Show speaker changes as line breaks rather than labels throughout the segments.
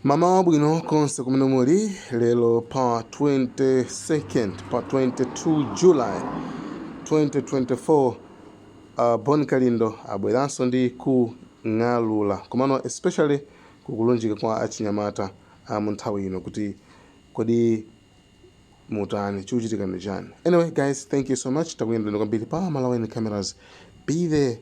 Mmawa wabwino konse kumene muli. Lero pa 22nd, pa 22 July 2024, Bon Kalindo abweranso ndi kung'alula, komano especially kukulunjika kwa achinyamata mu nthawi ino kuti kodi mutani, chikuchitika ndi chani? Anyway guys, thank you so much. Takuyenderani kwambiri pa Malawi Cameras. Be there.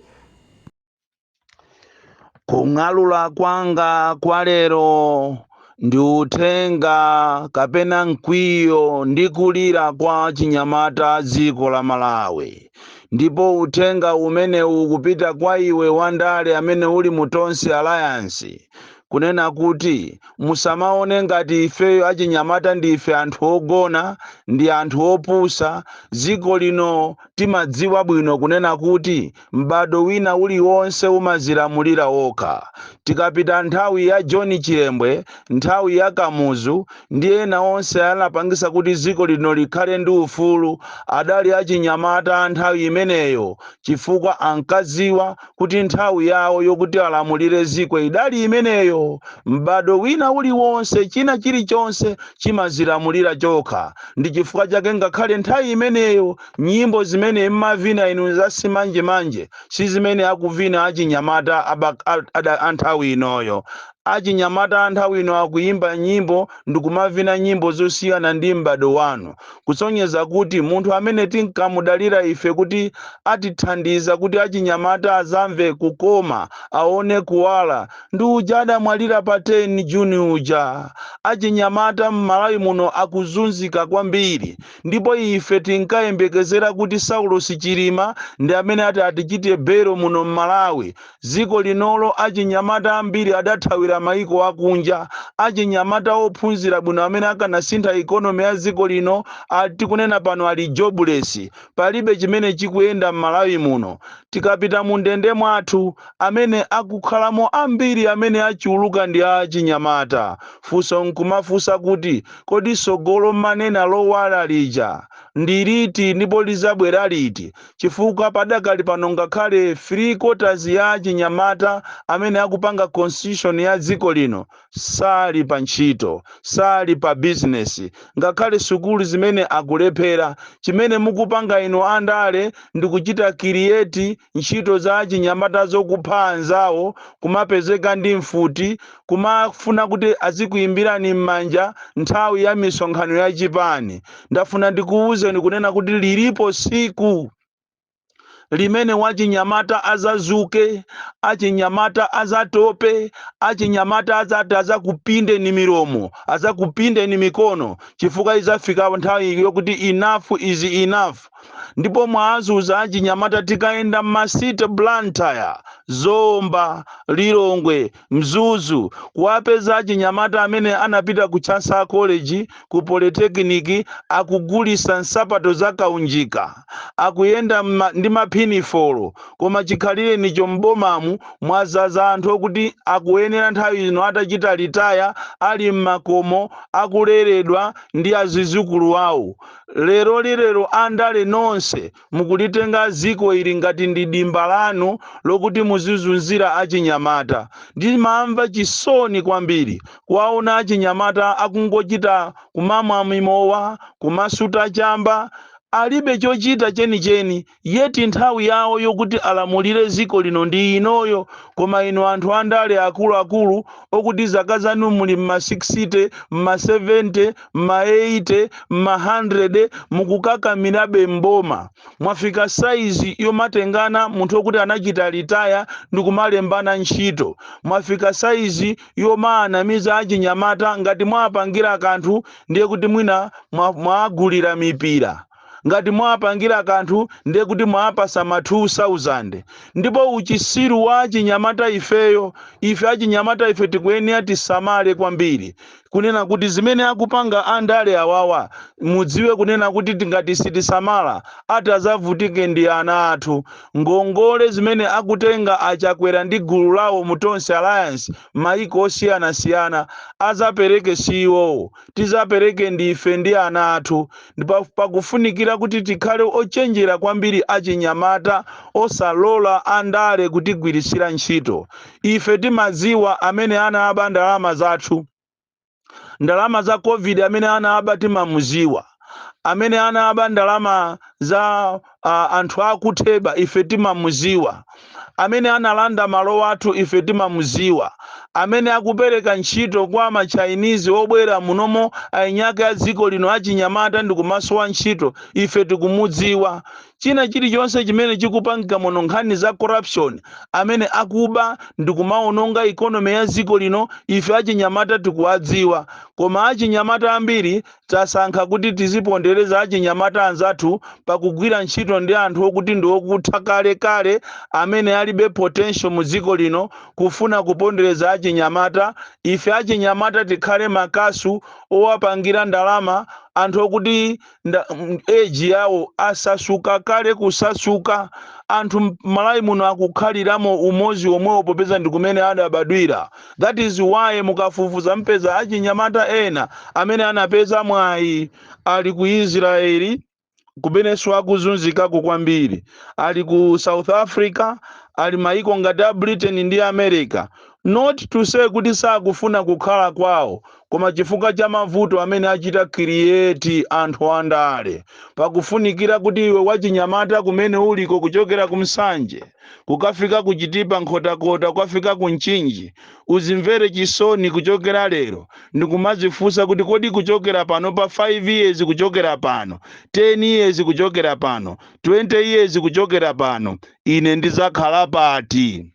Kung'alula kwanga kwa lero ndi uthenga kapena mkwiyo ndi kulira kwa chinyamata dziko la Malawi. Ndipo uthenga umenewu ukupita kwa iwe wandale amene uli mu Tonse Alliance, kunena kuti musamaone ngati ifeyo achinyamata ndife anthu ogona ndi anthu opusa. Dziko lino timadziwa bwino kunena kuti m'bado wina uliwonse umazilamulira wokha. Tikapita nthawi ya John Chilembwe, nthawi ya Kamuzu ndi ena onse anapangisa kuti dziko lino likhale ndi ufulu, adali achinyamata nthawi imeneyo, chifukwa ankadziwa kuti nthawi yawo yokuti alamulire dziko idali imeneyo. M'bado wina uliwonse, china chilichonse chimazilamulira chokha. Ndi chifukwa chake ngakhale nthawi imeneyo nyimbo zimene mmavina inu za simanjemanje si zimene akuvina achinyamata a nthawi inoyo. Achinyamata a nthawi ino akuyimba nyimbo ndikumavina nyimbo zosiyana ndi m'bado wanu, kusonyeza kuti munthu amene tinkamudalira ife kuti atithandiza kuti achinyamata azamve kukoma, aone kuwala, ndi uja adamwalira pa 10 Juni uja. Achinyamata m'Malawi muno akuzunzika kwambiri, ndipo ife tinkayembekezera kuti Saulos Chilima ndi amene ati atichite belo muno m'Malawi. Dziko linolo achinyamata ambiri adathawira maiko akunja. Achinyamata ophunzira bwino amene akanasintha economy ya dziko lino tikunena pano ali jobless. Palibe chimene chikuyenda m'Malawi muno. Tikapita mu ndende mwathu, amene akukhalamo ambiri, amene achuluka ndi achinyamata. Funso nkumafunsa kuti kodi sogolo manena lowala lija ndi liti ndipo lizabwera liti? Chifukwa padakali pano ngakhale three quarters ya achinyamata amene akupanga constitution ya dziko lino sali pa ntchito, sali pa business, ngakhale sukulu zimene akulephera. Chimene mukupanga inu andale ndi kuchita create ntchito za achinyamata zokupha anzawo, kumapezeka ndi mfuti, kumafuna kuti azikuyimbirani m'manja nthawi ya misonkhano ya chipani. Ndafuna ndikuwuzeni kunena kuti lilipo siku limene wachinyamata azazuke, achinyamata azatope, achinyamata azati azakupindeni milomo, azakupindeni mikono, chifukwa izafika nthawi yokuti enough is enough. Ndipo mwazuza achinyamata. Tikayenda m'ma city, Blantyre, Zomba, Lilongwe, Mzuzu, kuwapeza achinyamata amene anapita ku Chancellor College, ku Polytechnic, akugulisa nsapato za kaunjika, akuyenda ndi mapinifolo. Koma chikhalire nicho m'bomamu mwazaza anthu okuti akuyenera nthawi ino atachita retire, ali m'makomo akuleredwa ndi azizukulu awo. Lero lilero andale nonse mukulitenga dziko ili ngati ndi dimba lanu lokuti muzizunzira achinyamata. Ndimamva chisoni kwambiri kuwaona achinyamata akungochita kumamwa mimowa, kumasuta chamba, alibe chochita chenicheni, yet nthawi yawo yokuti alamulire dziko lino ndi inoyo. Koma inu anthu andale akuluakulu okuti zaka zanu muli mma 60, mma 70, mma 80, mma 100, mukukakamirabe mboma. Mwafika saizi yomatengana munthu okuti anachita retire ndi kumalembana ntchito. Mwafika saizi yomaanamiza achinyamata. Ngati mwapangira kanthu, ndiye kuti mwina mwagulira mipira. Ngati mwapangira kanthu, ndiye kuti mwapasa ma 2000. Ndipo uchisiru wa achinyamata ifeyo, ife achinyamata ife tikuyenera tisamale kwambiri kunena kuti zimene akupanga andale awawa, mudziwe kunena kuti tingati sitisamala, ati azavutike ndi ana athu. Ngongole zimene akutenga Achakwera ndi gulu lawo mu Tonse Alliance maiko osiyanasiyana, azapereke siwo, tizapereke ndife ndi ana athu. Ndipo pakufunikira kuti tikhale ochenjera kwambiri achinyamata, osalola andale kutigwirisira ntchito. Ife timadziwa amene anaba ndalama zathu. Ndalama za COVID amene anaba timamuziwa. Amene anaba ndalama za anthu akutheba ife timamuziwa. Amene analanda malo athu ife timamuziwa. Amene akupereka ntchito kwa ma Chinese obwera munomo, ainyake a dziko lino achinyamata ndikumasowa ntchito, ife tikumudziwa. China chilichonse chimene chikupangika muno, nkhani za corruption, amene akuba ndikumaononga economy ya dziko lino, ife achinyamata tikuwadziwa. Koma achinyamata ambiri tasankha kuti tizipondereza achinyamata anzathu pakugwira ntchito ndi anthu okuti ndi okutha kalekale, amene alibe potential mu dziko lino, kufuna kupondereza achinyamata. Ife achinyamata tikhale makasu owapangira ndalama anthu okuti age yawo asasuka kale kusasuka. Anthu Malawi muno akukhaliramo umozi omwewo popeza ndi kumene adabadwira. That is why mukafufuza mpeza achinyamata ena amene anapeza mwayi ali ku Israeli, kumenenso akuzunzikako kwambiri, ali ku South Africa, ali maiko ngati a Britain ndi America. Not to say kuti sakufuna kukhala kwawo, koma chifukwa cha mavuto amene achita create anthu andale. Pakufunikira kuti iwe wachinyamata kumene uliko, kuchokera ku Msanje kukafika kuchitipa, Nkhotakota, kukafika ku Mchinji, uzimvere chisoni kuchokera lero ndikumazifunsa kuti kodi kuchokera pano pa 5 years kuchokera pano, 10 years kuchokera pano, 20 years kuchokera pano, ine ndizakhala pati?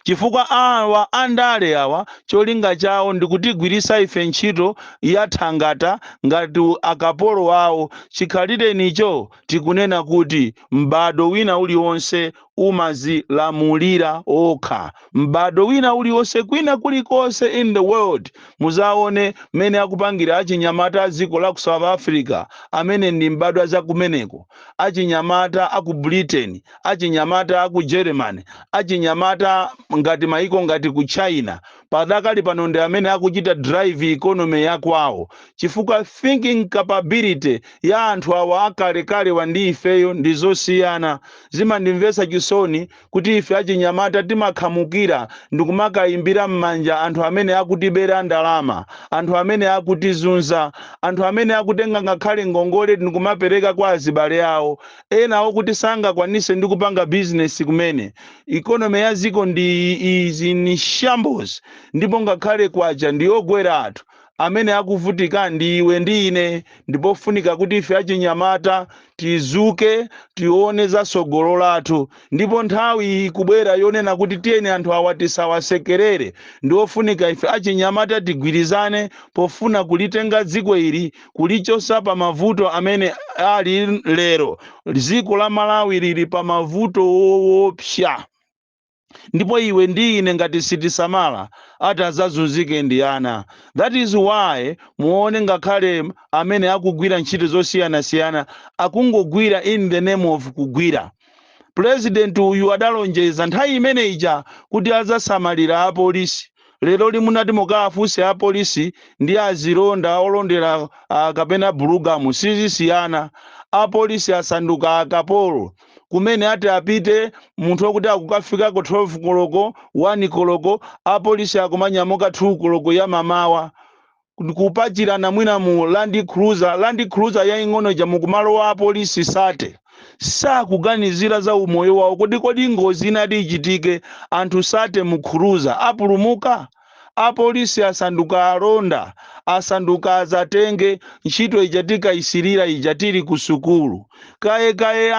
Chifukwa awa andale awa cholinga chawo ndikutigwirisa ife ntchito ya thangata ngati akapolo awo. Chikhalirenicho tikunena kuti m'bado wina uliwonse umazilamulira okha. M'bado wina uliwonse, kwina kulikonse in the world, muzaone mmene akupangira achinyamata a dziko la ku South Africa amene ndi mbadwa za kumeneko, achinyamata aku Britain, achinyamata aku Germany, achinyamata ngati maiko ngati ku China padakali pano ndi amene akuchita drive economy yakwawo, chifukwa thinking capability ya anthu awa akalekale wa ndi ifeyo ndi zosiyana. Zimandimvetsa chisoni kuti ife achinyamata timakhamukira ndikumakayimbira m'manja anthu amene akutibera ndalama, anthu amene akutizunza, anthu amene akutenga ngakhale ngongole ndikumapereka kwa azibale awo ena okuti sangakwanise ndi kupanga bizinesi kumene. Economy ya dziko ndi is in shambles, ndipo ngakhale kwacha ndiyogwera. Anthu amene akuvutika ndi iwe ndi ine. Ndipofunika kuti ife achinyamata tizuke, tione za tsogolo lathu. Ndipo nthawi ikubwera yonena kuti tiyeni anthu awa tisawasekerere. Ndiofunika ife achinyamata tigwirizane pofuna kulitenga dziko ili, kulichosa pa mavuto amene ali lero. Dziko la Malawi lili pa mavuto woopsa, ndipo iwe ndi ine ngati sitisamala, ati adzazunzike ndi ana. That is why muone ngakhale amene akugwira ntchito zosiyanasiyana akungogwira in the name of kugwira. Purezidenti uyu adalonjeza nthawi imene ija kuti adzasamalira apolisi. Lero limunati mukafunse apolisi ndi azilonda olondera kapena bulugamu sizisiyana. Apolisi asanduka akapolo. Kumene ati apite munthu wokuti akukafikako 12 koloko, 1 koloko, apolisi akumanyamuka 2 koloko ya mamawa, kupachirana mwina mu Land Cruiser, Land Cruiser yaing'ono ija, mukumalowa apolisi 30. Sakuganizira za umoyo wawo. Kodi ngozi inati ichitike, anthu 30 mu cruiser apulumuka? Apolisi asanduka alonda, asanduka azatenge ntchito ija tikayisirira ija tili ku sukulu. Kaye kaye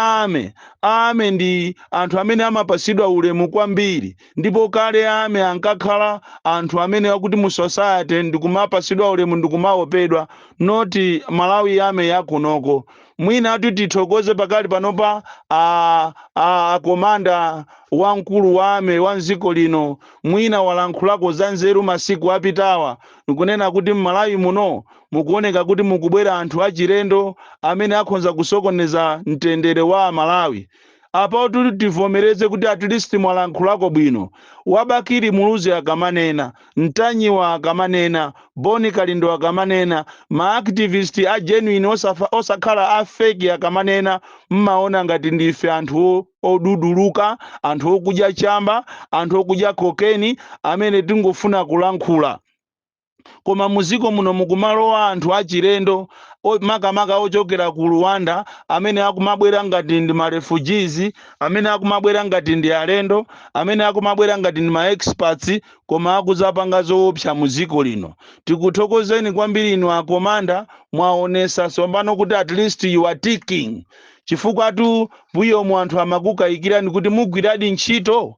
ame ndi anthu amene amapasidwa ulemu kwambiri, ndipo kale ame ankakhala anthu amene akuti mu society ndikumapasidwa ulemu, ndikumaopedwa, not Malawi ame yakunoko. Mwina ati tithokoze pakali panopa a commander wamkulu wa army wa mdziko lino, mwina walankhulako za nzeru masiku apitawa nkunena kuti m'Malawi muno mukuoneka kuti mukubwera anthu achilendo amene akhonza kusokoneza mtendere wa Amalawi. Apo tuli tivomereze kuti at least mwalankhulako bwino. Wabakiri Muluzi akamanena, Mtanyiwa akamanena, Boni Kalindo akamanena, ma activist a genuine osakhala a fake akamanena, mmaona ngati ndife anthu oduduluka, anthu okudya chamba, anthu okudya cocaine amene tingofuna kulankhula. Koma muziko muno mukumalowa anthu achilendo, makamaka ochokera ku Rwanda, amene akumabwera ngati ndi ma refugees, amene akumabwera ngati ndi alendo, amene akumabwera ngati ndi ma experts, koma akuzapanga zoopsa mu dziko lino. Tikuthokozeni kwambiri inu a commander, mwaonesa tsopano kuti at least you are ticking, chifukwa tu mbuyomu anthu amakukayikirani kuti mugwiradi ntchito.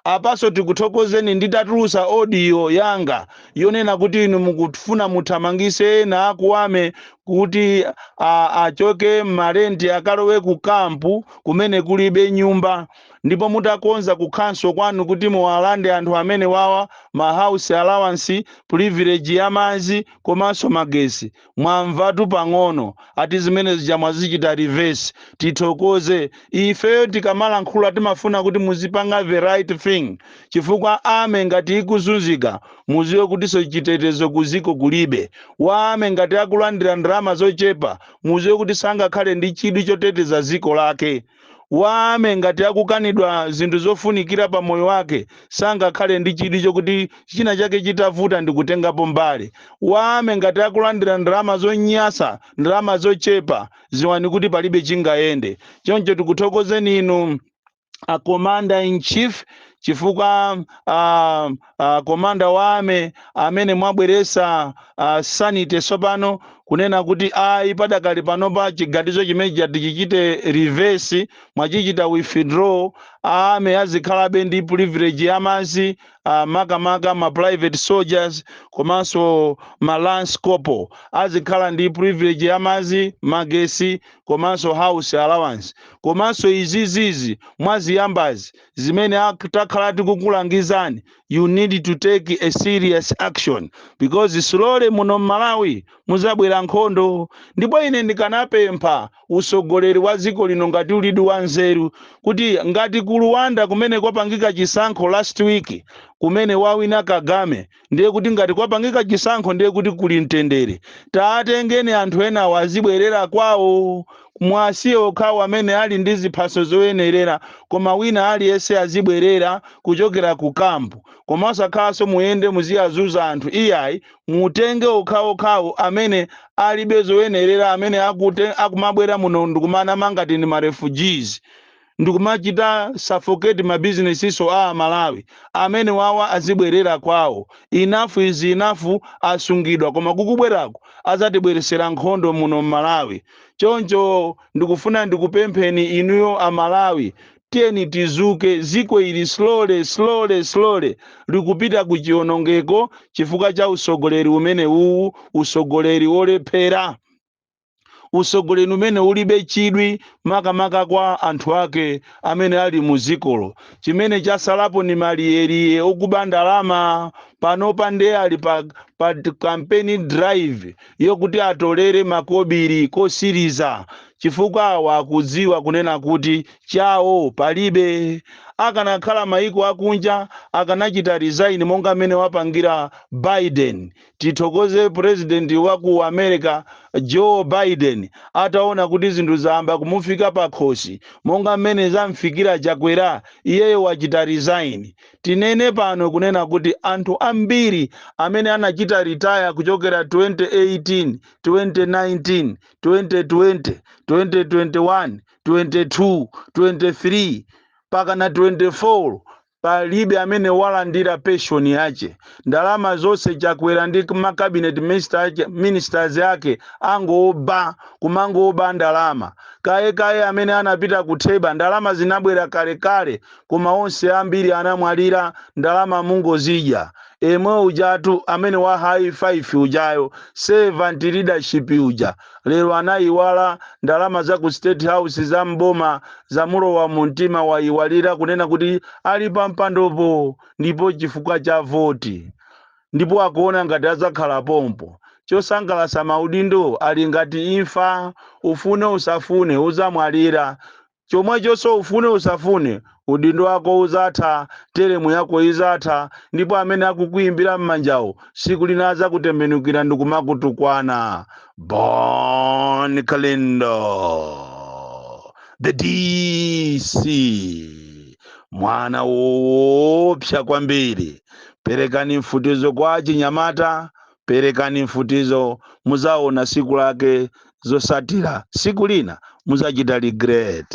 Apaso tikuthokozeni. Nditatulusa audio yanga yonena kuti inu mukufuna muthamangise ena aku army kuti achoke ma rent, akalowe ku camp kumene kulibe nyumba, ndipo mutakonza ku council kwanu kuti muwalande anthu amene wawa ma house allowance, privilege ya madzi komanso magesi, mwamvatu pang'ono ati zimene zija mwazichita reverse. Tithokoze. Ifeyo tikamalankhula timafuna kuti muzipanga the right thing, chifukwa army ngati ikuzunzika, muziwe kutinso chitetezo kuziko kulibe. Wa army ngati akulandira ndalama zochepa, muziwe kuti sangakhale ndi chidwi choteteza ziko lake. Wa army ngati akukanidwa zinthu zofunikira pa moyo wake, sangakhale ndi chidwi chokuti china chake chitavuta ndi kutengapo mbali. Wa army ngati akulandira ndalama zonyasa, ndalama zochepa, ziwani kuti palibe chingayende. Choncho tikuthokozeni inu a commander in chief, chifukwa commander wa army amene mwabweresa sanity tsopano, kunena kuti ayi, padakali panopa chiganizo chimene tichichite reverse, mwachichita withdraw. Army azikhalabe ndi privilege ya madzi, makamaka ma private soldiers komanso ma lance corporal azikhala ndi privilege ya madzi, magesi komanso house allowance. Komanso izizizi mwaziyambazi zimene takhala tikukulangizani, you need to take a serious action, because slowly muno mMalawi muzabwera nkhondo. Ndipo ine ndikanapempha usogoleri wa dziko lino, ngati ulidi wa nzeru, kuti ngati ku Rwanda kumene kwapangika chisankho last week, kumene wawina Kagame, ndiye kuti ngati kwapangika chisankho ndiye kuti kuli mtendere, taatengeni anthu enawo azibwerera kwawo. Mwasiye okhawo amene ali ndi ziphaso zoyenerera, koma wina aliyense azibwerera kuchokera ku camp. Koma osakhalanso muyende muziyazuza anthu, iyayi. Mutenge okhaokhawo amene alibe zoyenerera, amene akumabwera muno ndikumanama ngati ndi ma refugees, ndikumachita suffocate mabizinesiso a Malawi, amene wawa azibwerera kwawo. Enough is enough. Asungidwa, koma kukubwerako azatibweresera nkhondo muno mMalawi. Choncho ndikufuna ndikupempheni inuyo Amalawi, tiyeni tizuke. Ziko ili slowly, slowly, slowly likupita ku chiwonongeko chifukwa cha usogoleri umene uwu, usogoleri wolephera, usogoleri umene ulibe chidwi makamaka kwa anthu ake amene ali mu zikolo. Chimene chasalapo ni maliyeriye okuba ndalama. Panopa ndiye ali pa campaign drive yokuti atolere makobiri kosiriza, chifukwa awa akudziwa kunena kuti chawo palibe. Akanakhala maiko akunja akanachita resign monga mmene wapangira Biden. Tithokoze president wa ku America, Joe Biden, ataona kuti zinthu zayamba kumufika pakhosi monga mmene zamfikira Chakwera, iyeyo wachita resign. Tinene pano kunena kuti anthu ambiri amene anachita retire kuchokera 2018, 2019, 2020, 2021, 22, 23 pakana 24, palibe amene walandira pension yache. Ndalama zonse Chakwera ndi ma cabinet ministers ake angoba, kumangoba ndalama. Kaye kaye amene anapita kutheba, ndalama zinabwera kalekale, koma onse ambiri anamwalira, ndalama mungozidya. Emwe ujatu amene wa high five ujayo, servant leadership uja, lero anayiwala ndalama za ku State House, za mboma, zamulowa mu mtima, wayiwalira kunena kuti ali pa mpandopo ndipo chifukwa cha voti, ndipo akuona ngati adzakhala pompo. Chosangalatsa, maudindo ali ngati imfa, ufune usafune uzamwalira. Chomwechonso ufune usafune udindo wako uzatha, term yako izatha, ndipo amene akukuyimbira m'manjawo siku lina azakutembenukira ndikumakutukwana. Bon Kalindo, the DC, mwana woopsa kwambiri. Perekani mfutizo kwa achinyamata. Perekani mfutizo, muzaona siku lake zosatira. Siku lina muzachita regret.